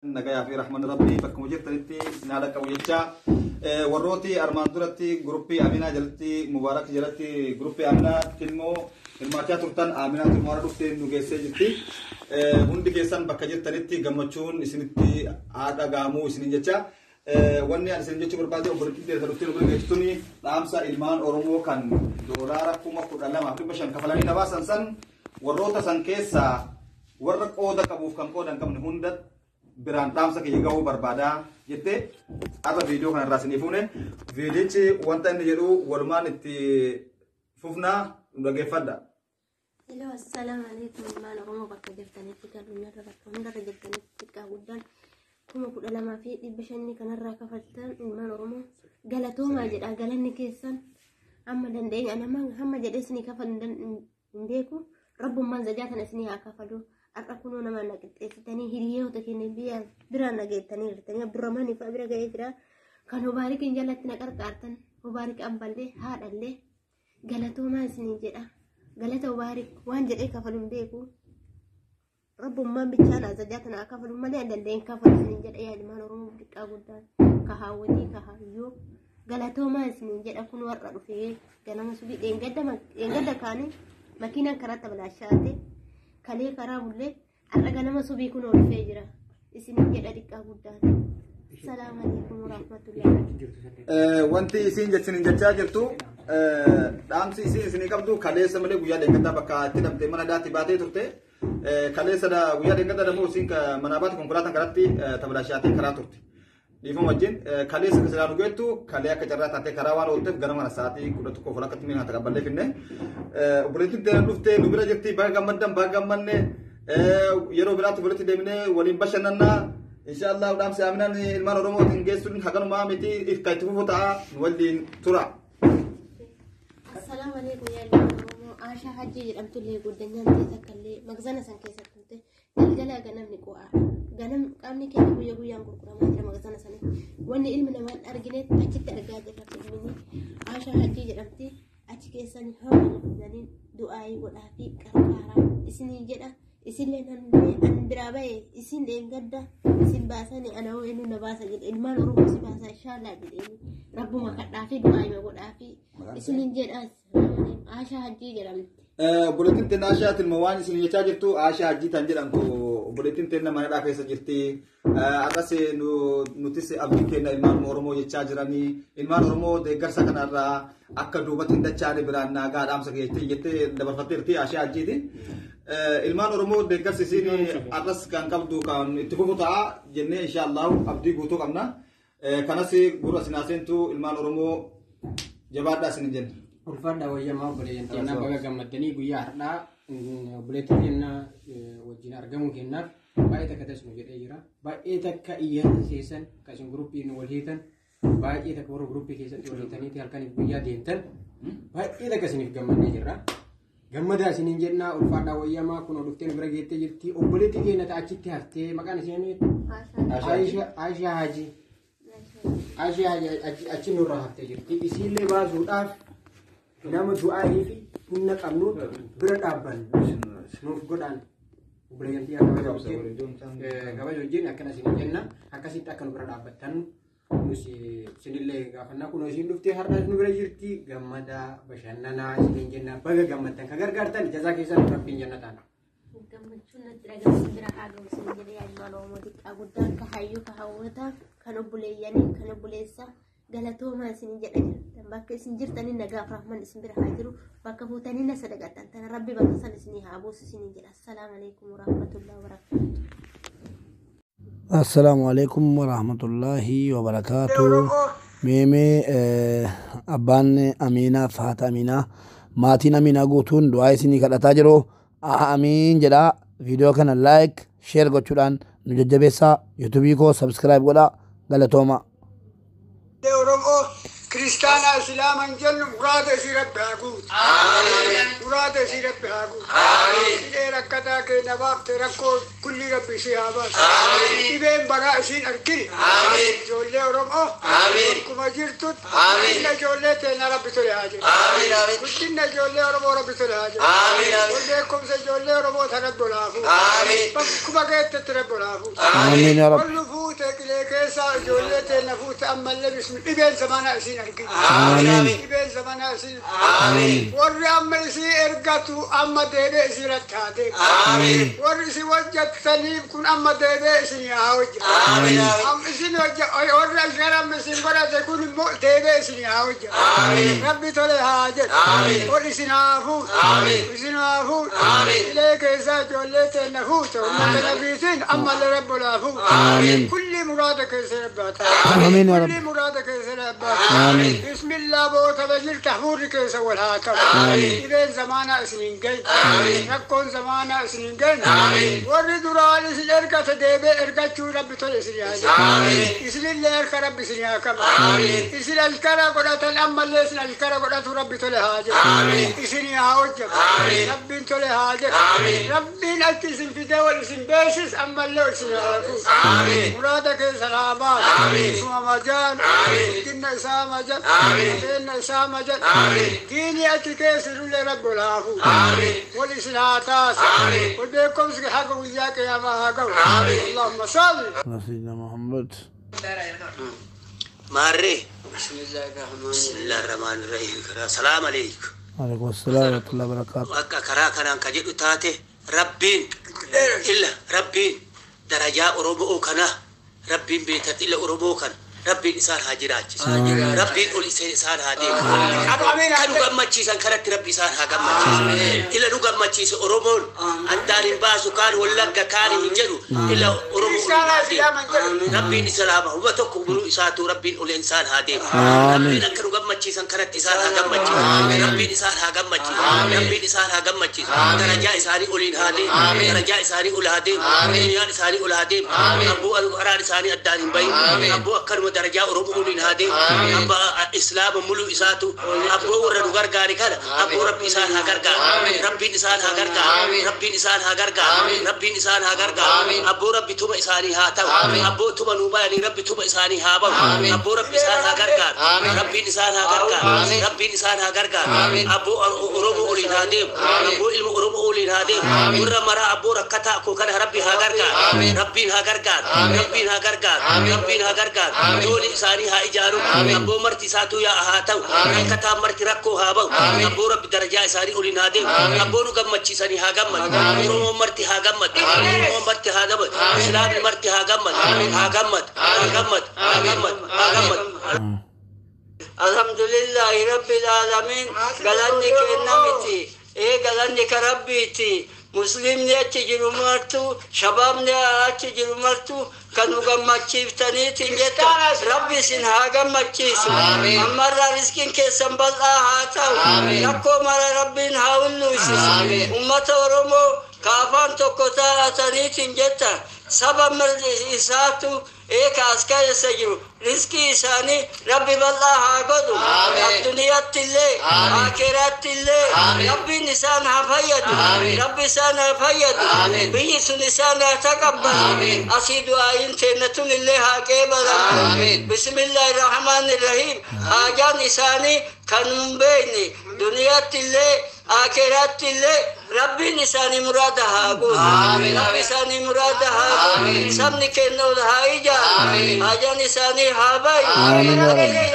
Nagayaa fi rahman rabbii bakkuma jirtanitti naa dhaqqabu jecha, warrooti armaan duratti guruppii Aminaa jalatti, Mubaarak jalatti, guruppii Aminaa Tilmoo hirmaachaa turtan, Aminaa Tilmoo har'a dhuftee nu geessee jirti. Hundi keessan bakka jirtanitti gammachuun isinitti haa dhaga'amuu isiniin jecha. Wanni ani isin jechuu barbaade, obboleettiin teessa dhuftee nu bira geessituun dhaamsa ilmaan Oromoo kan doolaara 12,500 kafalanii na baasan san, warroota san keessaa warra qooda qabuuf kan qooda hin qabne hunda biraan dhaamsa kiyya gahuu barbaadaa jettee har'a viidiyoo kanarraa isinii fuune. Viidiyichi wanta inni jedhu walumaan itti fufnaa, nu dhageeffadha. Hello, assalaamu alaikum, ilmaan Oromoo bakka jirtanitti, addunyaarra bakka hundarra jirtanitti, xiqqaa guddaan 12,500 kanarraa kafaltan, ilmaan Oromoo galatoomaa jedha. Galanni keessan amma dandeenya nama hamma jedhee isinii kafalu hin beeku. Rabbummaan zajaa kana isinii haa kafalu. Har'a kunoo nama na qixxeessitanii hiriyoota keenya biyya biraan na geettanii jirtanii, Abdurrahmaan fa'a bira ga'ee jira. Kan Mubaarikiin jalatti na qarqaartan, Mubaarik abballee haadhallee galatoomaa isinii jedha. Galata Mubaarik waan jedhee kafalu hin beeku. Rabbummaan bichaan azajaa kana haa kafalu malee an danda'een kafalu isiniin jedha. Yaa ilmaan Oromoo xiqqaa guddaan, ka haawwatii ka hayyoo, galatoomaa isiniin jedha. Kun warra dhufee ganama subii dheengadda kaanii makiinaan karaatti balaashaate, kalee karaa bullee, har'a ganama subii kun dhufee jira isiniin jedha xiqqaa guddaan. Salaamu alaikum warahmatullahi. Wanti isiin jechiniin jechaa jirtu, dhaamsi isiin isinii qabdu, kaleessa malee guyyaa dheengaddaa bakka itti dhabde mana daatti baatee turte. Kaleessa guyyaa dheengaddaa dammoo isiin manaa baate konkolaataan karaatti tabalaashaatee karaa turte. Dhiifama wajjin, kaleessa silaa nu geettu, kalee akka carraa taatee karaa waan oolteef gara mana sa'aatii 11 walakkatti mi'a taqabballee finne. Obboleettiin teena dhuftee nu bira jirti. Baga gammaddan, baga gammanne. Yeroo biraatti walitti deemnee waliin bashannannaa. Inshaallah, dhaamsi Aminaan ilmaan Oromootiin geessuun haganumaa miti, kan itti fufu ta'a, nu waliin tura. Assalaamu alaikum yaa ilmaan Oromoo. Aashaa Hajjii jedhamtullee guddanyaan ta'e takkallee magazana san keessatti turte. Galgala ganamni qo'aadha. Ganam qaamni keenya guyyaa guyyaan gurguramaa jira magazana sanitti. Wanni ilmi namaa hin argine achitti argaa jirra filmini. Aashaa Hajjii jedhamti. Achi keessan hamma dhuftaniin du'aayii godhaa fi qarqaaraa isinii jedha. Isinlee an biraa bahe, isin dheengadda isin baasanii, ana hoo eenyu na baasa jedhe. Ilmaan Oromoo si baasa inshaallah jedheeni rabbuma kadhaa fi du'aayii godhaa fi isinin jedha. Aashaa Hajjii jedhamti. Obboleettiin teenya Aashaa Tilma waan isin jechaa jirtu, Aashaa Hajjii tan jedhamtu obboleettiin teenya manadhaa keessa jirti. Akkas nutis abdii keenya ilmaan Oromoo jechaa jiranii, ilmaan Oromoo deeggarsa kanarraa akka duubatti hin dachaane biraan naagaa dhaamsa jettee dabarfatteerti Aashaa Hajjiiti. Ilmaan Oromoo deeggarsi isiin arras kan qabdu kan itti fufu ta'a jennee inshaallahu abdii guutuu qabna. Kanas gurra sinaa seentu, ilmaan Oromoo jabaadhaa isin jenna. Ulfaadhaa wayyamaa, obboleeyyan keenyaa, baga gammaddanii. Guyyaa har'aa obboleettii keenya wajjin argamuu keenyaaf baay'ee takka tasuma jedhee jira. Baay'ee takka iyyata keessan kan isin guruppiin wal hiitan, baay'ee takka warra guruppii keessatti wal hiitaniiti halkaniif guyyaa deemtan, baay'ee takka isiniif gammannee jirra. Gammadaa isiniin jennaa, ulfaadhaa wayyamaa. Kun dhufteen bira geettee jirti. Obboleettii keenya ta'a achitti haftee maqaan isheen Aishaa Haji. Aishaa Haji achi nurraa haftee jirti. Isiillee baasuudhaaf nama du'aa'ii fi humna qabnu bira dhaabbannu nuuf godhaan. Obboleeyyan kabaja wajjin akkana isin jenna, akkasitti akka nu bira dhaabbattan nus isinillee gaafannaa. Kun isin dhuftee har'as nu bira jirti. Gammadaa bashannanaa isiniin jenna. Baga gammaddan, ka gargaartan jazaa keessan rabbiin jannataan. Gammachuun natti dhagahamu bira haa ga'u isin jedhee. Yaa ilmaan Oromoo xiqqaa guddaan, ka hayyuu ka hawwataa, kan obboleeyyanii kan obboleessaa, galatoomaa isin jedha. Jirtan bakka isin jirtanii nagaaf rahman isin bira haa jiru. Bakka fuutanii na sadaqattan tana rabbi bakka san isinii haa buusu isinii jedha. Assalaamu alaikum warahmatullahi wabarakatuh. Assalaamu alaikum warahmatullahi wabarakaatu. Meemee abbaan Amiinaaf haata Amiinaa, maatiin Amiinaa guutuun du'aa isinii kadhataa jiru. Amiin jedhaa. Viidiyoo kana like, share gochuudhaan nu jajjabeessaa. Yuutuubii koo subscribe godhaa. Galatooma. Oromoo kiristaanaa islaaman jennu, muraada isii rabbi haa guutu. Muraada isii rabbi haa guutu. Dhibee rakkataa keenya baafte, rakkoo kulli rabbi isii haa baasu. Dhibeen Maraa isiin argini. Ijoollee Oromoo. Akkuma jirtutti. Guddina ijoollee teenya Rabbi tole haa jedhu. Guddina ijoollee Oromoo Rabbi tole haa jedhu. Wal beekumsa ijoollee Oromoo ta Rabbi ol haa fuudhu. Bakkuma geettetti Rabbi ol haa fuudhu. Amiin yaa Rabbi. Ol fuute qilee keessaa ijoollee teenya fuute ammallee bismi dhibeen zamanaa isiin argini. Amiin. Dhibeen zamanaa isiin. Warri amma isii ergatu amma deebi'ee isii irratti haa deebi'u. Warri isin hojjettaniif kun amma deebi'ee isin haa hojjetu. Amma isin warri ashkara amma isin godhate kun immoo deebi'ee isin haa hojjetu. Rabbi tole haa jedhu. Ol isin haa fuudhu. Isin haa fuudhu. Qilee keessaa ijoollee teenna fuute uummata nabiitiin ammallee Rabbi ol haa fuudhu. Kulli muraada keessa Rabbi haa ta'u. Amiin yaa Rabbi. Kulli muraada keessa Rabbi haa ta'u. Bismillah boota bajirta hafuurri keessa wal haa ta'u. Dhibeen zamaanaa isin hin gahin. Rakkoon zamaanaa isin hin gahin. Warri duraan isin ergate deebi'ee ergachuu Rabbi tole isin haa jedhu. Isinillee harka Rabbi isin haa qabu. Isin ashkara godhatan ammallee isin ashkara godhatu Rabbi tole haa jedhu. Isin haa hojjetu. Rabbiin tole haa jedhu. Rabbiin achi isin fidee wal isin beesis ammallee isin haa fuudhu. Muraada keessan haa baasu. Suma majaan. Guddina isaa majaan. Qabeenya isaa majaan. Diinii achi keessa jirullee Rabbi ol haa fuudhu. Wal isin haa taasisu. Wal beekumsi haga guyyaa qiyaamaa haa ga'u. Allahumma salli. Ala sayyidina Muhammad. Maarree. Bismillahirrahmanirrahim. Salaam alaikum. Alaikum assalam wa rahmatullahi wa barakatuh. Akka karaa kanaan ka jedhu taate Rabbiin illa Rabbiin darajaa Oromoo kana Rabbiin beektat illa Oromoo kana Rabbiin isaan haa jiraachisu. Rabbiin ol isaan haa deemu. Kan nu gammachiisan kanatti Rabbi isaan haa gammachiisu. Illa nu gammachiise Oromoon addaan hin baasu kaan Wallagga kaan hin jedhu illa Oromoo ol haa deemu. Rabbiin islaama huba tokko buluu isaatu Rabbiin ol isaan haa deemu. Rabbiin akka nu gammachiisan kanatti isaan haa gammachiisu. Rabbiin isaan haa gammachiisu. Rabbiin isaan haa gammachiisu. Darajaa isaanii oliin haa deemu. Darajaa isaanii ol haa deemu. Duniyaan isaanii ol haa deemu. Abboo karaan isaanii addaan hin bahin. Abboo akkanuma darajaa Oromoo oliin haa deemu. Abba islaama muluu isaatu abboo warra nu gargaare kana abboo Rabbi isaan haa gargaaru. Rabbiin isaan haa gargaaru. Rabbiin isaan haa gargaaru. Rabbiin isaan haa gargaaru. Abboo Rabbi tuma isaanii haa ta'u. Abboo tuma nuu bayanii Rabbi tuma isaanii haa bahu. Abboo Rabbi isaan haa gargaaru. Rabbiin isaan haa gargaaru. Rabbiin isaan haa gargaaru. Abboo Oromoo oliin haa deemu. Abboo ilma Oromoo oliin haa deemu. Warra maraa abboo rakkataa koo kana Rabbi haa gargaaru. Rabbiin haa gargaaru. Rabbiin haa gargaaru. Rabbiin haa gargaaru. Dooni isaanii haa ijaaru. Abboo marti isaatu yaa haa ta'u. Rakkataan marti rakkoo haa bahu. Abboo Rabbi darajaa isaanii oliin haa deemu. Abboo nu gammachiisanii haa gammadu. Oromoon marti haa gammadu. Oromoon marti haa gammadu. Islaamni marti haa gammadu. Haa gammadu. Haa gammadu. Haa gammadu. Haa gammadu. Alhamdulillahi rabbil alamin galanni kenna miti ee galanni ka Rabbiiti. Muslimni achi jiru martu, shabaabni achi jiru martu kan nu gammachiiftaniitiin jetta Rabbi isin haa gammachiisu. Ammarraa riskiin keessan bal'aa haa ta'u. Rakkoo mara Rabbiin haa hulluusisu. Ummata Oromoo ka afaan tokko taa'ataniitiin jetta saba mirgi isaatu ee ka as keessa jiru riskii isaanii Rabbi bal'aa haa godhu. Addunyaatti illee akiraatti illee Rabbiin isaan haa fayyadu. Rabbi isaan haa fayyadu. Biyyi sun isaan haa taqabbalu. Asii du'aayin teenna tun illee haa qeebalamtu. Bismillaahi rahmaani rahiim. Haajaan isaanii kan hin beekne duniyaatti illee akiraatti illee Rabbiin isaanii muraada haa guutu. Rabbi isaanii muraada haa guutu. Sabni keenya ol haa ijaaru. Haajaan isaanii haa bayu.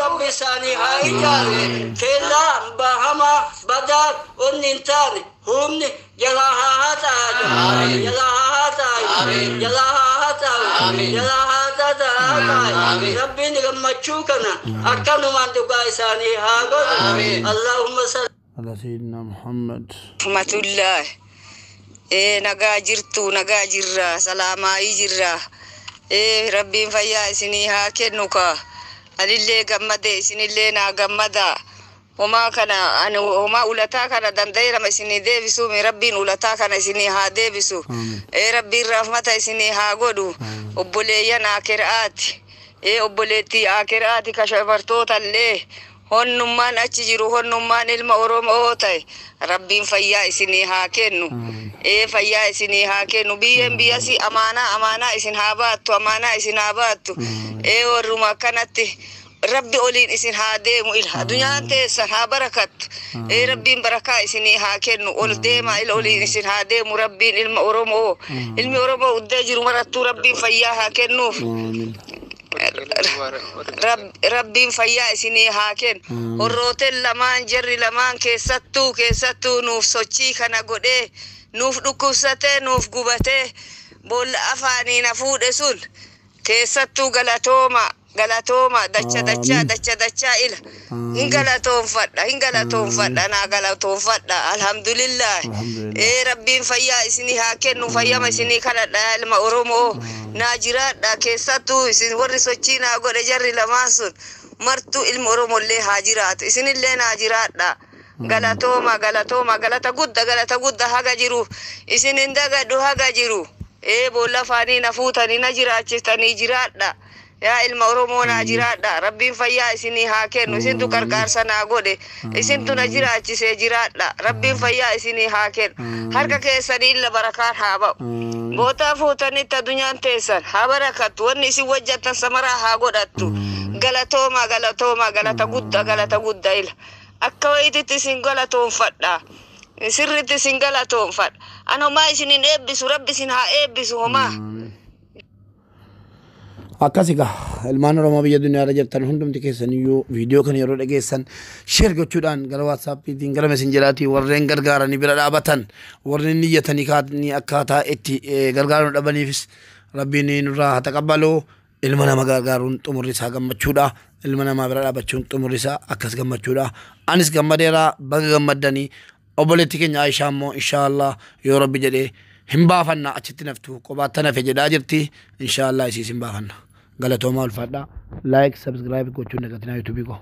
Rabbi isaanii haa ijaaru. Keellaa bahamaa badaa onni hin taane humni jalaa haa haxaa'u. Jalaa haa haxaa'u. Jalaa haa haxaa'u. Jalaa haa haxaa'u. Rabbiin gammachuu kana akkanumaan dhugaa isaanii haa godhu. Allahumma salli. Ala sayyidina Muhammad. Rahmatullah. Nagaa jirtu, nagaa jirra, salaamaayii jirra. Rabbiin fayyaa isinii haa kennu ka. Anillee gammade, isinillee naa gammada. Homaa kana ani homaa ulataa kana danda'eerama isinii deebisuu mi Rabbiin ulataa kana isinii haa deebisu. Rabbiin rahmata isinii haa godhu. Obboleeyyan akiraati. Obboleettii akiraati ka shamartoota illee. Honnummaan achi jiru honnummaan ilma Oromoo ta'e Rabbiin fayyaa isinii haa kennu. Ee, fayyaa isinii haa kennu. Biyyeen biyyasi amaanaa amaanaa isin haa baattu, amaanaa isin haa baattu. Ee, warruma akkanatti Rabbi oliin isin haa deemu. Ila addunyaan teessan haa barakattu. Ee, Rabbiin barakaa isinii haa kennu. Ol deema, ila oliin isin haa deemu Rabbiin. Ilma Oromoo, ilmi Oromoo uddee jiru marattuu Rabbiin fayyaa haa kennuuf. Rabbiin fayyaa isinii haa kennu. Horrooteen lamaan, jarri lamaan keessattuu nuuf sochii kana godhee, nuuf dhukkubsatee, nuuf gubatee, boolla afaanii na fuudhe sun keessattuu galatooma, galatooma dacha dachaa dacha dachaa. Ila hin galatoonfadha, hin galatoonfadha, naa galatoonfadha. Alhamdulillah. Ee, Rabbiin fayyaa isinii haa kennu. Fayyama isinii kadhadha. Yaa ilma Oromoo, naa jiraadha. Keessattuu isin warri sochii naa godhe, jarri lamaan sun martuu, ilmi Oromollee haa jiraatu, isinillee naa jiraadha. Galatooma, galatooma, galata gudda, galata gudda. Haga jiru isin hin dagadhu, haga jiru. Ee, boolla afaanii na fuutanii na jiraachiftanii, jiraadha. Yaa ilma Oromoo, naa jiraadha. Rabbiin fayyaa isinii haa kennu. Isintu qarqaarsa naa godhe, isintu na jiraachisee, jiraadha. Rabbiin fayyaa isinii haa kennu. Harka keessanii illa barakaan haa ba'u. Gootaa fuutanitti addunyaan teessan haa barakattu. Wanni isin wajjattan samaraa haa godhattu. Galatooma, galatooma, galata gudda, galata gudda. Ila akka wayititti isin galatoonfadha, sirritti isin galatoonfadha. An homaa isin hin eebbisu, Rabbi isin haa eebbisu homaa. Akkas egaa, ilmaan Oromoo biyya duniyaa irra jirtan hundumti keessaniyyuu viidiyoo kana yeroo dhageessan share gochuudhaan gara WhatsAppiitiin, gara Messengeraatiin warreen gargaaranii bira dhaabatan, warreen niyyatanii kaatanii akkaataa itti gargaaruu dhabaniifis Rabbiin nurraa haa taqabbalu. Ilma nama gargaaruun xumurri isaa gammachuudha. Ilma namaa bira dhaabachuun xumurri isaa akkas gammachuudha. Anis gammadeera, baga gammaddanii. Obboleetti keenya Aishaa immoo inshaallah yoo Rabbi jedhee hin baafanna. Achitti naftu qobaatti nafe jedhaa jirti. Inshaallah isiis hin baafanna. Galatoomaa, ulfaadhaa. Like, subscribe gochuun dagatinaa YouTube koo.